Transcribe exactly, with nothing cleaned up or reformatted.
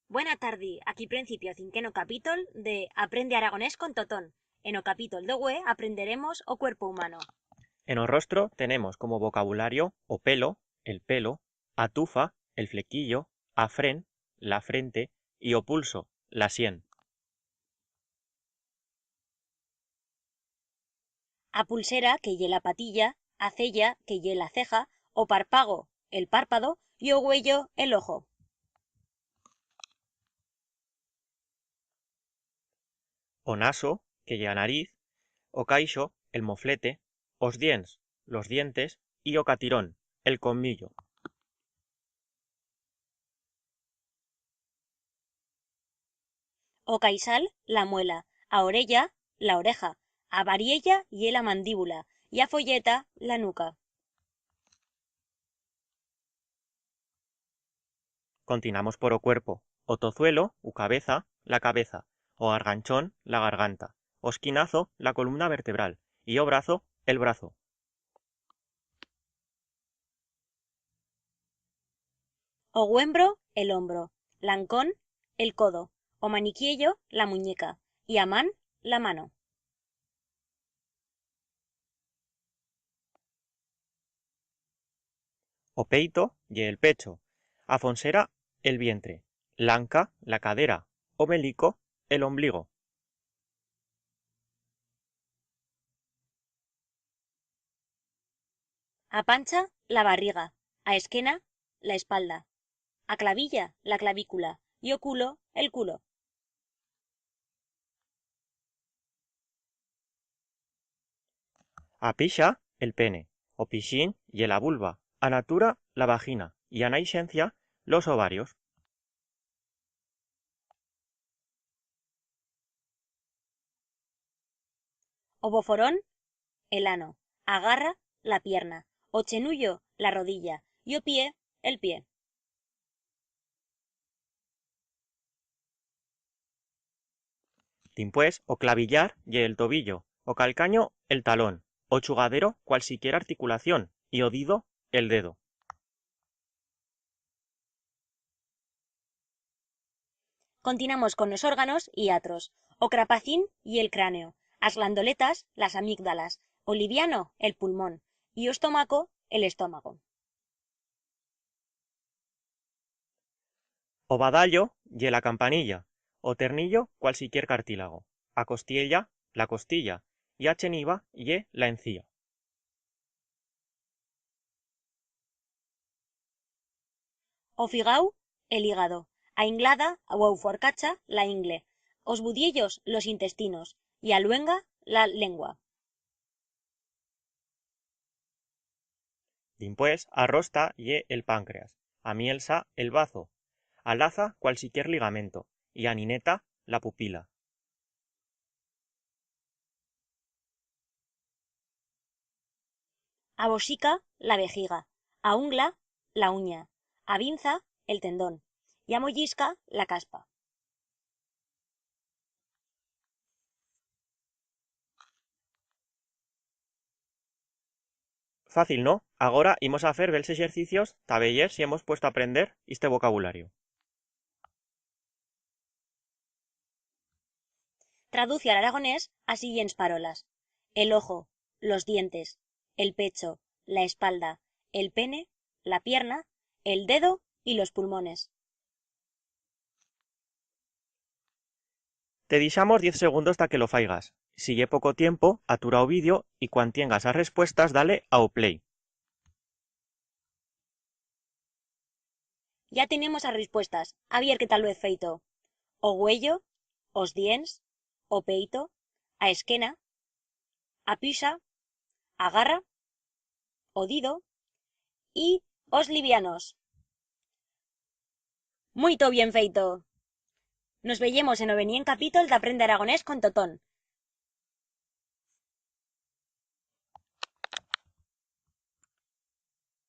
Buena tardi, aquí prencipia o cinqueno capítol de Aprende Aragonés con Totón. En o capítol de hue aprenderemos o cuerpo humano. En o rostro tenemos como vocabulario o pelo, el pelo, a tufa, el flequillo, a fren, la frente, y o pulso, la sien. A pulsera, que ye la patilla, a cella, que ye la ceja, o parpago, el párpado, y o uello, el ojo. O naso, que ye a nariz, o caixo, el moflete, os dients, los dientes, y o catirón, el colmillo. O caixal, la muela, a orella, la oreja, a bariella ye la mandíbula, y a folleta, la nuca. Continuamos por o cuerpo. O tozuelo, u cabeza, la cabeza, o garganchón, la garganta, o esquinazo, la columna vertebral, y o brazo, el brazo. O huembro, el hombro, l'ancón, el codo, o maniquiello, la muñeca, y a man, la mano. O peito ye el pecho, a fonsera, el vientre, l'anca, la cadera, o melico, el ombligo. A pancha, la barriga, a esquena, la espalda, a clavilla, la clavícula, y o culo, el culo. A pixa, el pene, o pixín ye la vulva, a natura, la vagina, y a naixencia, los ovarios. O boforón, el ano, a garra, la pierna, o chenullo, la rodilla, y o pie, el pie. Dimpués, o clavillar ye el tobillo, o calcanyo, el talón, o chugadero, cualsiquier articulación, y o dido, el dedo. Continuamos con os órganos y atros. O crapacín ye el cráneo, as glandoletas, las amígdalas, o liviano, el pulmón, y o estomaco, el estómago. O badallo ye la campanilla, o ternillo, cualsiquier cartílago, a costiella, la costilla, y a cheniva ye la encía. O figau, el hígado, a inglada, u auforcacha, la ingle, os budiellos, los intestinos, y a luenga, la lengua. Dimpués, a rosta ye el páncreas, a mielsa, el bazo, a laza, cualsiquier ligamento, y a nineta, la pupila. A bosica, la vejiga, a ungla, la uña, a vinza, el tendón, y a mollisca, la caspa. Fácil, no? Agora imos a fer bells exercicios ta veyer si hemos puesto a aprender iste vocabulario. Traduce a l'aragonés as siguients parolas: el ojo, los dientes, el pecho, la espalda, el pene, la pierna, el dedo y los pulmones. Te dixamos diez segundos ta que lo faigas. Si ye poco tiempo, atura o vídeo y cuan tiengas as respuestas, da-le a o play. Ya tenemos as respuestas. A vier qué tal lo hez feito. O uello, os dients, o peito, a esquena, a pixa, a garra, o dido y os livianos. Muito bien feito! Nos veyemos en o venient capítol d'Aprende Aragonés con Totón.